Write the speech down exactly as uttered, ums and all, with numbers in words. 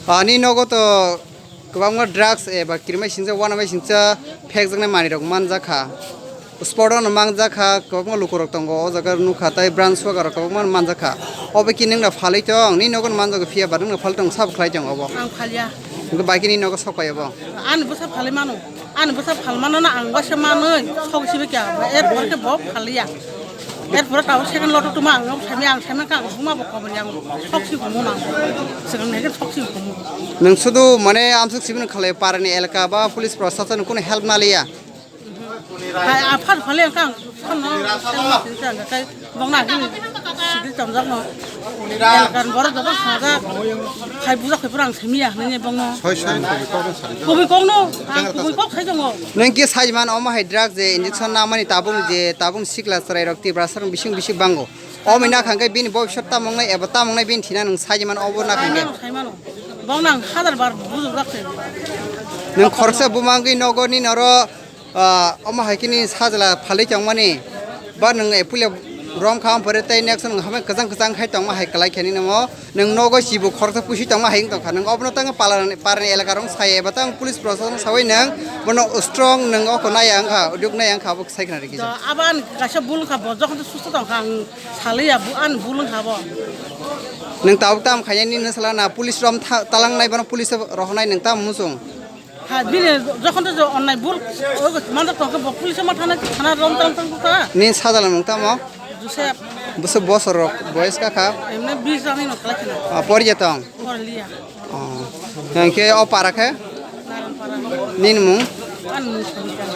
Ani nogo to kwbangma drugs eba kirimai singcha, uanamai singcha phekjaknai manwirok manjakha. Spot-o no manjakha, kwbangma lukurok tongo, o jaga nukha, tei branch sogarok kwbangma manjakha. Obo khe nwngno phalwi tong, nini nogo no manjago phiya ba nwngno phalwi tong, sabo khlai tong obo? Ang phalya. Hwnkhe bai khe nini nogo sok pai obo? Ani bwsa phalwi mano. Ani bwsa phalmano na ang waisa manwi sok sibe kya, er pore khe bo phalya. Er pore tabo second lot tuma ang saimya, ang saimya kha ang buma bo kobor yang sok si kumo nang. Second nai khe sok si kumo. Nwng sudu mane amsuk sibini khalai parani elaka ba police proshashan kunu help naliya? Hai aphar phale kha ang sanno kha kai. Bongna hini sidi tongjak no. Elkan borok joto sajak. Hai bujak hai pura ang simi ya nini bongno. Soi soi koboi kok no sari. Koboi kok no. Ang koboi kok sai tongo. Nwng khe sai man omo hai drug je injection namani tabung je tabung sikla chwrai rok Tiprasa rok bising bising bango. Omo na khangke bini bobisot tamung nai eba tamung nai bini thina nwng sai man obo na khangke. Sai mano, sai mano. Bongna ang hajar bar bujak jak se. Nwng khoroksa bumangwi nogo ni noro Ah, omo hai khe nini sajla phalwi tongmani, ba nwng apple rom kha, ampore tei next nwng hamai kwchang kwchang khai tongma hai kwlai khe nini omo, nwng nogo chibu khoroksa pusi tongma hai wng tongkha, nwng obono tang parani, parani elaka rok sai eba tang police proshashan sawi nwng bono strong nwng oko nai ang kha, uduk nai ang kha, abo sai khna rikisa. Abo ani kaisa bul kha, bo jokhon susto tongkha, ang saliya, ani bul wng kha bo. Nwng tabuk tam khaina nini salana police rom tha-, talang nai bono police rohonai nwng tam muchung. Ha, bini jokhon to onnai bul, o manjak tongkhe bo police ma thana, thana rom tang tang ta. Nini sajla nwng tamo? Joseph. Bwswk bosor rok boyes ka kha? Emne bis rani no kala khina. Ah, pori jatong? Pori liya. Oh. Yang khe o para khe? Naran para. Nini mung? An mung sangka.